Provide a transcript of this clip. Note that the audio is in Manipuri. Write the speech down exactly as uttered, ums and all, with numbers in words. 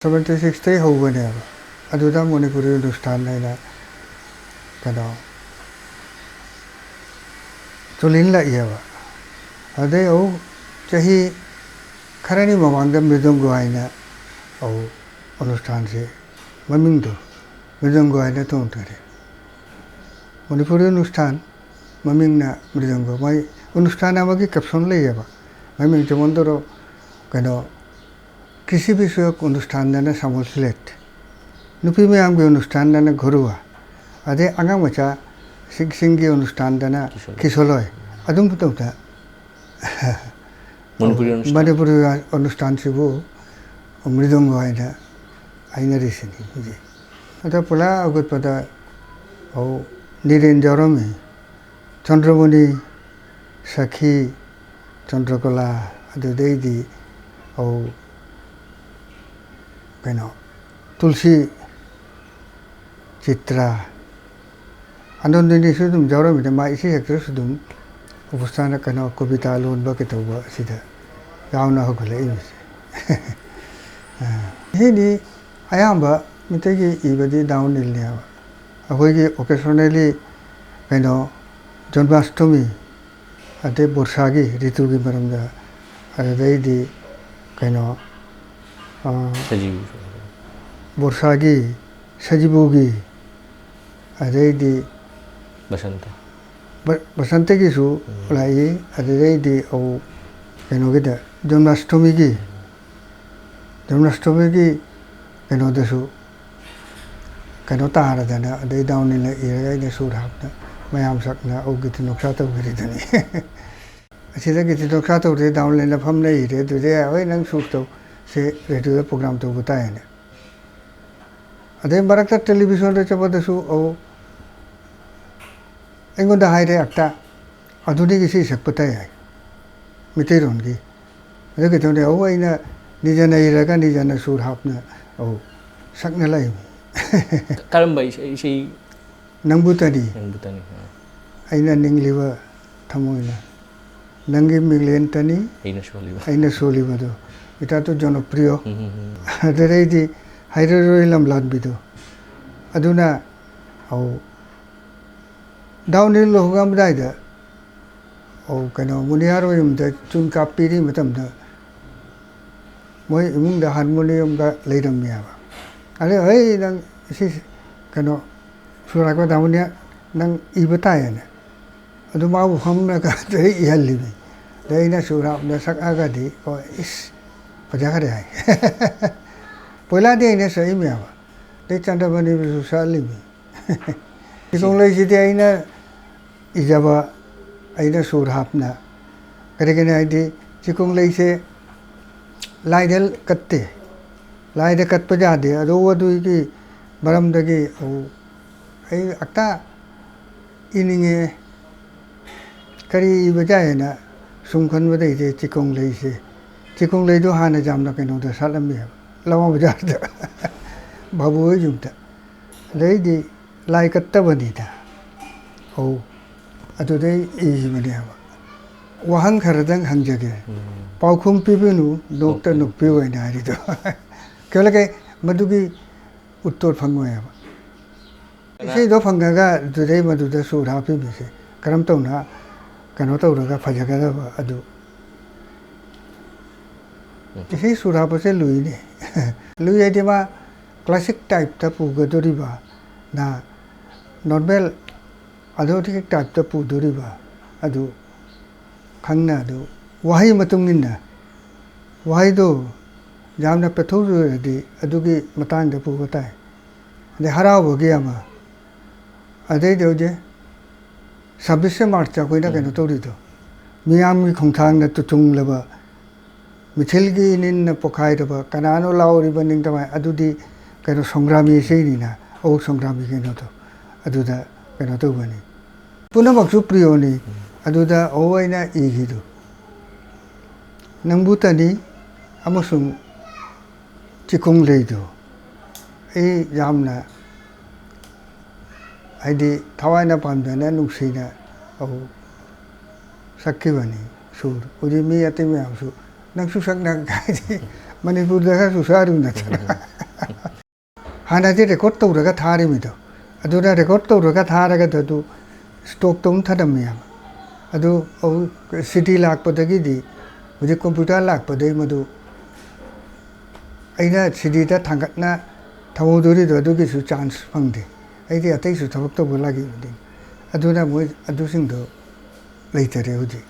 ꯁꯚꯦꯟꯇꯤ ꯁꯤꯛꯁꯇꯩ ꯍꯧꯕꯅꯦꯕ꯫ ꯑꯗꯨꯗ ꯃꯅꯤꯄꯨꯔꯤ ꯑꯅꯨꯁꯊꯥꯟ ꯍꯥꯏꯅ ꯀꯩꯅꯣ ꯆꯨꯂꯤꯟ ꯂꯥꯛꯏꯑꯕ꯫ ꯑꯗꯩ ꯑꯃꯨꯛ ꯆꯍꯤ ꯈꯔꯅꯤ ꯃꯃꯥꯡꯗ ꯃ꯭ꯔꯤꯗꯪꯒꯣ ꯍꯥꯏꯅ ꯑꯃꯨꯛ ꯑꯅꯨꯁꯊꯥꯟꯁꯦ ꯃꯃꯤꯡꯗꯣ ꯃ꯭ꯔꯤꯗꯪꯒꯣ ꯍꯥꯏꯅ ꯊꯣꯟꯊꯔꯦ꯫ ꯃꯅꯤꯄꯨꯔꯤ ꯑꯅꯨꯁꯊꯥꯟ ꯃꯃꯤꯡꯅ ꯃ꯭ꯔꯤꯗꯪꯒꯣ꯫ ꯃꯣꯏ ꯑꯅꯨꯁꯊꯥꯟ ꯑꯃꯒꯤ ꯀꯦꯞꯁꯟ ꯂꯩꯌꯦꯕ꯫ ꯃꯃꯤꯡꯁꯦ ꯃꯣꯟꯗꯣꯔꯣ ꯀꯩꯅꯣ ꯀ꯭ꯔꯤꯁꯤ ꯕꯤꯁꯣꯌꯛ ꯑꯅꯨꯁꯊꯥꯟꯗꯅ ꯁꯥꯃꯣꯜ ꯁꯤꯂꯦꯠ, ꯅꯨꯄꯤ ꯃꯌꯥꯝꯒꯤ ꯑꯅꯨꯁꯊꯥꯟꯗꯅ ꯘꯔꯨꯋꯥ, ꯑꯗꯩ ꯑꯉꯥꯡ ꯃꯆꯥꯁꯤꯡꯒꯤ ꯑꯅꯨꯁꯊꯥꯟꯗꯅ ꯀꯤꯁꯣꯂꯣꯏ꯫ ꯀꯤꯁꯣꯂꯣꯏ꯫ ꯑꯗꯨꯝ ꯇꯧꯗ ꯃꯅꯤꯄꯨꯔꯤ ꯑꯅꯨꯁꯊꯥꯟ꯫ ꯃꯅꯤꯄꯨꯔꯤ ꯑꯅꯨꯁꯊꯥꯟꯁꯤꯕꯨ ꯃ꯭ꯔꯤꯗꯪꯒꯣ ꯍꯥꯏꯅ ꯍꯥꯏꯅꯔꯤꯁꯤꯅꯤ ꯍꯧꯖꯤꯛ꯫ ꯑꯗ ꯄꯨꯂꯥ ꯑꯒꯠꯄꯗ ꯑꯧ ꯅꯤꯔꯦꯟ ꯌꯥꯎꯔꯝꯃꯤ꯫ ꯆꯟꯗ꯭ꯔꯃꯨꯅꯤ, ꯁꯈꯤ, ꯆꯟꯗ꯭ꯔꯀꯂꯥ, ꯑꯗꯨꯗꯩꯗꯤ ꯑꯧ ꯀꯩꯅꯣ ꯇꯨꯜꯁꯤ, ꯆꯤꯇ꯭ꯔꯥ, ꯑꯅꯟꯗꯅꯤꯁꯨ ꯑꯗꯨꯝ ꯌꯥꯎꯔꯝꯃꯤꯗ, ꯃꯥ ꯏꯁꯩ ꯁꯛꯇ꯭ꯔꯁꯨ ꯑꯗꯨꯝ ꯎꯄꯁꯊꯥꯅ ꯀꯩꯅꯣ ꯀꯕꯤꯇꯥ ꯂꯣꯟꯕ ꯀꯩꯗꯧꯕ ꯑꯁꯤꯗ ꯌꯥꯎꯅ ꯍꯧꯒꯠꯂꯛꯏꯕꯁꯦ꯫ ꯑ, ꯁꯤꯗꯤ ꯑꯌꯥꯝꯕ ꯃꯤꯇꯩꯒꯤ ꯏꯕꯗꯤ ꯗꯥꯎꯟ ꯍꯤꯜꯅꯦꯕ꯫ ꯑꯩꯈꯣꯏꯒꯤ ꯑꯣꯀꯦꯁꯅꯦꯜꯂꯤ ꯀꯩꯅꯣ ꯖꯟꯃꯥꯁꯇꯃꯤ, ꯑꯗꯩ ꯕꯣꯔꯁꯥꯒꯤ ꯔꯤꯇꯨꯒꯤ ꯃꯔꯝꯗ, ꯑꯗꯨꯗꯩꯗꯤ ꯀꯩꯅꯣ, ꯑ, ꯁꯖꯤꯕꯨ꯫ ꯕꯣꯔꯁꯥꯒꯤ, ꯁꯖꯤꯕꯨꯒꯤ, ꯑꯗꯩꯗꯤ ꯕꯁꯟꯇ꯫ ꯕ-, ꯕꯁꯟꯇꯒꯤꯁꯨ ꯎꯝ꯫ ꯂꯥꯛꯏ, ꯑꯗꯨꯗꯩꯗꯤ ꯑꯧ ꯀꯩꯅꯣꯒꯤꯗ ꯖꯟꯃꯥꯁꯇꯃꯤꯒꯤ, ꯖꯟꯃꯥꯁꯇꯃꯤꯒꯤ ꯀꯩꯅꯣꯗꯁꯨ ꯀꯩꯅꯣ ꯇꯥꯔꯗꯅ, ꯑꯗꯩ ꯗꯥꯎꯟ ꯍꯤꯜꯅ ꯏꯔꯒ ꯑꯩꯅ ꯁꯨꯔ ꯍꯥꯞꯇ ꯃꯌꯥꯝ ꯁꯛꯅ ꯑꯧ ꯒꯤꯇꯤ ꯅꯣꯛꯁꯥ ꯇꯧꯈ꯭ꯔꯤꯗꯨꯅꯤ꯫ ꯑꯁꯤꯗ ꯒꯤꯇꯤ ꯅꯣꯛꯁꯥ ꯇꯧꯗꯦ, ꯗꯥꯎꯟ ꯍꯤꯜꯅ ꯐꯝꯅ ꯏꯔꯦ, ꯑꯗꯨꯗꯤ ꯍꯣꯏ ꯅꯪ ꯁꯨꯔ ꯇꯧ, ꯁꯤ ꯔꯦꯗꯤꯑꯣꯗ ꯄ꯭ꯔꯣꯒ꯭ꯔꯥꯝ ꯇꯧꯕ ꯇꯥꯏꯅꯦ꯫ ꯑꯗꯩ ꯃꯔꯛꯇ ꯇꯦꯂꯤꯚꯤꯖꯟꯗ ꯆꯠꯄꯗꯁꯨ ꯑꯧ ꯑꯩꯉꯣꯟꯗ ꯍꯥꯏꯔꯦ ꯑꯛꯇ ꯑꯗꯨꯗꯒꯤ ꯏꯁꯩ ꯁꯛꯄ ꯇꯥꯏ ꯍꯥꯏ ꯃꯩꯇꯩꯂꯣꯟꯒꯤ꯫ ꯑꯗꯨ ꯀꯩꯗꯧꯅꯤ? ꯑꯧ ꯑꯩꯅ ꯅꯤꯖꯅ ꯏꯔꯒ ꯅꯤꯖꯅ ꯁꯨꯔ ꯍꯥꯞꯅ ꯑꯧ ꯁꯛꯅ ꯂꯥꯛꯏꯃꯤ꯫ ꯀꯔꯝꯕ ꯏꯁꯩ, ꯏꯁꯩ? ꯅꯪꯕꯨꯇꯅꯤ꯫ ꯅꯪꯕꯨꯇꯅꯤ, ꯑꯥ꯫ ꯑꯩꯅ ꯅꯤꯡꯂꯤꯕ ꯊꯃꯣꯏꯅ ꯅꯪꯒꯤ ꯃꯤꯠꯂꯦꯟꯇꯅꯤ ꯑꯩꯅ ꯁꯣꯜꯂꯤꯕ꯫ ꯑꯩꯅ ꯁꯣꯜꯂꯤꯕꯗꯨ꯫ ꯒꯤꯇꯥꯔꯗꯨ ꯖꯣꯅꯄ꯭ꯔꯤꯌꯣ꯫ ꯑꯗꯨꯗꯩꯗꯤ ꯍꯩꯔꯔꯣꯏ ꯂꯝꯂꯥꯟꯕꯤꯗꯨ꯫ ꯑꯗꯨꯅ ꯑꯧ ꯗꯥꯎꯟꯍꯤꯜ ꯍꯧꯒꯠꯂꯝꯗꯥꯏꯗ ꯑꯧ ꯀꯩꯅꯣ ꯃꯨꯅꯤꯌꯥꯔ ꯍꯣꯏ ꯌꯨꯝꯗ ꯆꯨꯟ ꯀꯥꯞꯄꯤꯔꯤ ꯃꯇꯝꯗ ꯃꯣꯏ ꯏꯃꯨꯡꯗ ꯍꯥꯔꯃꯣꯅꯤꯌꯝꯒ ꯂꯩꯔꯝꯃꯦꯕ꯫ ꯑꯗꯩ "ꯍꯩ ꯅꯪ ꯁꯤ ꯀꯩꯅꯣ ꯁꯨꯔꯥꯛꯄ ꯗꯥꯃꯨꯅꯤꯌꯥ ꯅꯪ ꯏꯕ ꯇꯥꯏꯌꯦꯅ"꯫ ꯑꯗꯨ ꯃꯥꯕꯨ ꯐꯝꯅ ꯀꯥꯟꯗ ꯏꯍꯜꯂꯤꯅꯤ꯫ ꯑꯗꯩ ꯑꯩꯅ ꯁꯨꯔ ꯍꯥꯞꯅ ꯁꯛꯑꯒꯗꯤ ꯀꯣ ꯏꯁ ꯐꯖꯈ꯭ꯔꯦ ꯍꯥꯏ꯫ ꯄꯣꯏꯂꯥꯗꯤ ꯑꯩꯅ ꯁꯛꯏꯃꯦꯕ꯫ ꯑꯗꯩ ꯆꯟꯗ꯭ꯔꯃꯅꯤꯕꯨꯁꯨ ꯁꯛꯍꯜꯂꯤꯃꯤ꯫ ꯆꯤꯀꯣꯡꯂꯩꯁꯤꯗꯤ ꯑꯩꯅ ꯏꯖꯕ ꯑꯩꯅ ꯁꯨꯔ ꯍꯥꯞꯅ꯫ ꯀꯔꯤꯒꯤꯅꯣ ꯍꯥꯏꯗꯤ ꯆꯤꯀꯣꯡꯂꯩꯁꯦ ꯂꯥꯏꯗ ꯀꯠꯇꯦ꯫ ꯂꯥꯏꯗ ꯀꯠꯄ ꯌꯥꯗꯦ꯫ ꯑꯗꯨ ꯑꯗꯨꯒꯤ ꯃꯔꯝꯗꯒꯤ ꯑꯩ ꯑꯛꯇ ꯏꯅꯤꯡꯉꯦ꯫ ꯀꯔꯤ ꯏꯕ ꯌꯥꯏꯅ ꯁꯨꯝ ꯈꯟꯕꯗꯩꯗꯤ ꯆꯤꯀꯣꯡꯂꯩꯁꯦ, ꯆꯤꯀꯣꯡꯂꯩꯗꯣ ꯍꯥꯟꯅ ꯌꯥꯝꯅ ꯀꯩꯅꯣꯗ ꯁꯥꯠꯂꯝꯃꯦꯕ, ꯂꯋꯥ ꯕꯖꯥꯔꯗ꯫ ꯕꯥꯕꯨ ꯍꯣꯏ ꯌꯨꯝꯗ꯫ ꯑꯗꯩꯗꯤ ꯂꯥꯏ ꯀꯠꯇꯕꯅꯤꯗ꯫ ꯑꯧ꯫ ꯑꯗꯨꯗꯩ ꯏꯕꯅꯦꯕ꯫ ꯋꯥꯍꯪ ꯈꯔꯗꯪ ꯍꯪꯖꯒꯦ꯫ ꯎꯝ꯫ "ꯄꯥꯎꯈꯨꯝ ꯄꯤꯕꯤꯅꯨ, ꯅꯣꯛꯇ ꯅꯣꯛꯄꯤꯌꯨ" ꯍꯥꯏꯅ ꯍꯥꯏꯔꯤꯗꯣ꯫ ꯀꯩꯗꯧꯔꯒꯦ? ꯃꯗꯨꯒꯤ ꯎꯠꯇꯣꯠ ꯐꯪꯉꯣꯏꯕ꯫ ꯀꯅꯥ? ꯏꯁꯩꯗꯣ ꯐꯪꯉꯒ ꯑꯗꯨꯗꯩ ꯃꯗꯨꯗ ꯁꯨꯔ ꯍꯥꯞꯄꯤꯕꯁꯦ ꯀꯔꯝ ꯇꯧꯅ ꯀꯩꯅꯣ ꯇꯧꯔꯒ ꯐꯖꯒꯗꯕ ꯑꯗꯨ꯫ ꯎꯝ꯫ ꯏꯁꯩ ꯁꯨꯔ ꯍꯥꯞꯄꯁꯦ ꯂꯨꯏꯅꯦ꯫ ꯂꯨꯏ ꯍꯥꯏꯗꯤ ꯃꯥ ꯀ꯭ꯂꯥꯁꯤꯛ ꯇꯥꯏꯞꯇ ꯄꯨꯒꯗꯣꯔꯤꯕ, ꯅ ꯅꯣꯔꯃꯦꯜ ꯑꯗꯣ ꯍꯧꯖꯤꯛꯀꯤ ꯇꯥꯏꯞꯇ ꯄꯨꯗꯣꯔꯤꯕ ꯑꯗꯨ ꯈꯪꯅ ꯑꯗꯨ ꯋꯥꯍꯩ ꯃꯇꯨꯡ ꯏꯟꯅ ꯋꯥꯍꯩꯗꯣ ꯌꯥꯝꯅ ꯄꯦꯊꯣꯛꯆꯔꯗꯤ ꯑꯗꯨꯒꯤ ꯃꯇꯥꯡꯗ ꯄꯨꯕ ꯇꯥꯏ꯫ ꯑꯗꯩ ꯍꯔꯥꯎꯕꯒꯤ ꯑꯃ, ꯑꯗꯩꯗꯤ ꯍꯧꯖꯤꯛ ꯁꯕꯤꯁꯦ ꯃꯥꯔꯆ ꯑꯩꯈꯣꯏꯅ ꯎꯝ꯫ ꯀꯩꯅꯣ ꯇꯧꯔꯤꯗꯣ, ꯃꯤꯌꯥꯝꯒꯤ ꯈꯣꯡꯊꯥꯡꯅ ꯇꯨꯇꯨꯡꯂꯕ ꯃꯤꯊꯤꯜꯒꯤ ꯏꯅꯤꯟꯅ ꯄꯣꯈꯥꯏꯔꯕ ꯀꯅꯥꯅꯣ ꯂꯥꯎꯔꯤꯕ ꯅꯤꯡꯊꯝꯍꯥꯏ ꯑꯗꯨꯗꯤ ꯀꯩꯅꯣ ꯁꯣꯡꯒ꯭ꯔꯥꯃꯤ ꯏꯁꯩꯅꯤꯅ, ꯑꯋꯨꯛ ꯁꯣꯡꯒ꯭ꯔꯥꯃꯤ ꯀꯩꯅꯣꯗꯣ ꯑꯗꯨꯗ ꯀꯩꯅꯣ ꯇꯧꯕꯅꯤ꯫ ꯄꯨꯝꯅꯃꯛꯁꯨ ꯄ꯭ꯔꯤꯌꯣꯅꯤ꯫ ꯎꯝ꯫ ꯑꯗꯨꯗ ꯑꯋꯨꯛ ꯑꯩꯅ ꯏꯈꯤꯗꯨ ꯅꯪꯕꯨꯇꯅꯤ ꯑꯃꯁꯨꯡ ꯆꯤꯀꯣꯡꯂꯩꯗꯨ ꯑꯩ ꯌꯥꯝꯅ ꯍꯥꯏꯗꯤ ꯊꯋꯥꯏꯅ ꯄꯥꯝꯖꯅ ꯅꯨꯡꯁꯤꯅ ꯑꯧ ꯁꯛꯈꯤꯕꯅꯤ꯫ ꯁꯨꯔ ꯍꯧꯖꯤꯛ ꯃꯤ ꯑꯇꯩ ꯃꯌꯥꯝꯁꯨ ꯅꯪꯁꯨ ꯁꯛꯅ ꯍꯥꯏꯗꯤ ꯃꯅꯤꯄꯨꯔꯗ ꯈꯔꯁꯨ ꯁꯛꯑꯔꯨ ꯅꯠꯇꯅ꯫ ꯍꯥꯟꯅꯗꯤ ꯔꯦꯀꯣꯔꯠ ꯇꯧꯔꯒ ꯊꯥꯔꯤꯃꯤꯗꯣ꯫ ꯑꯗꯨꯅ ꯔꯦꯀꯣꯔꯠ ꯇꯧꯔꯒ ꯊꯥꯔꯒꯗ ꯑꯗꯨ ꯁ꯭ꯇꯣꯛꯇ ꯑꯃꯨꯛ ꯊꯅꯝꯃꯦꯕ꯫ ꯑꯗꯨ ꯁꯤ ꯗꯤ ꯂꯥꯛꯄꯗꯒꯤꯗꯤ, ꯍꯧꯖꯤꯛ ꯀꯝꯄ꯭ꯌꯨꯇꯔ ꯂꯥꯛꯄꯗꯒꯤ ꯃꯗꯨ ꯑꯩꯅ ꯁꯤ ꯗꯤꯗ ꯊꯥꯡꯒꯠꯅ ꯊꯝꯍꯧꯗꯣꯔꯤꯗꯣ ꯑꯗꯨꯒꯤꯁꯨ ꯆꯥꯟꯁ ꯐꯪꯗꯦ꯫ ꯑꯩꯗꯤ ꯑꯇꯩꯁꯨ ꯊꯕꯛ ꯇꯧꯕ ꯂꯥꯛꯏꯕꯅꯤ꯫ ꯑꯗꯨꯅ ꯃꯣꯏ ꯑꯗꯨꯁꯤꯡꯗꯣ ꯂꯩꯇꯔꯦ ꯍꯧꯖꯤꯛ꯫